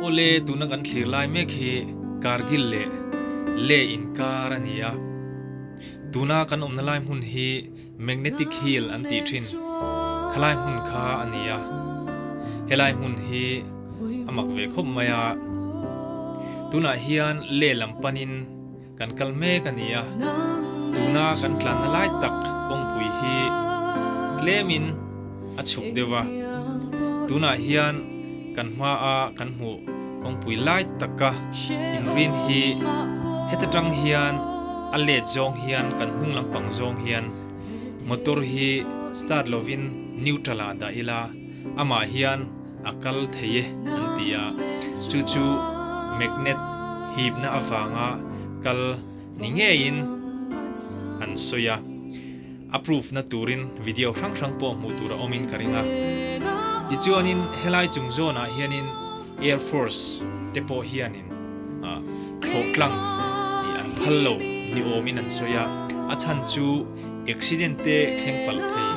Awle, tuna kan thlir lai mek hi Kargil leh Leh inkar a ni a. Tuna kan awmna lai hmun hi Magnetic Hill an tih thin khalai hmun kha a ni a. Helai hmun hi a mak ve khawp mai a. Tunah hian Leh lam panin Kan kal mek a ni a, tuna kan tlanna lai tak kawngpui hi tlemin a chhuk deuh a, tunah hian kan hmaa kan hmuh kawngpui lai taka inrin hi heta tang hian a let zawng hian kan hnung lampang zawng hian motor hi start lovin neutral ah dah ila amah hian a kal thei e an ti a, chu chu magnet hipna avanga kal ni ngeiin an sawi a, a proof na turin video hrang hrang pawh hmuh tur a awmin ka ring a. Tichuanin helai chung zawnah hianin Air Force te pawh hianin thlawh tlang an phal lo ni awmin an sawi a, a chhan chu accident te thleng palh thei.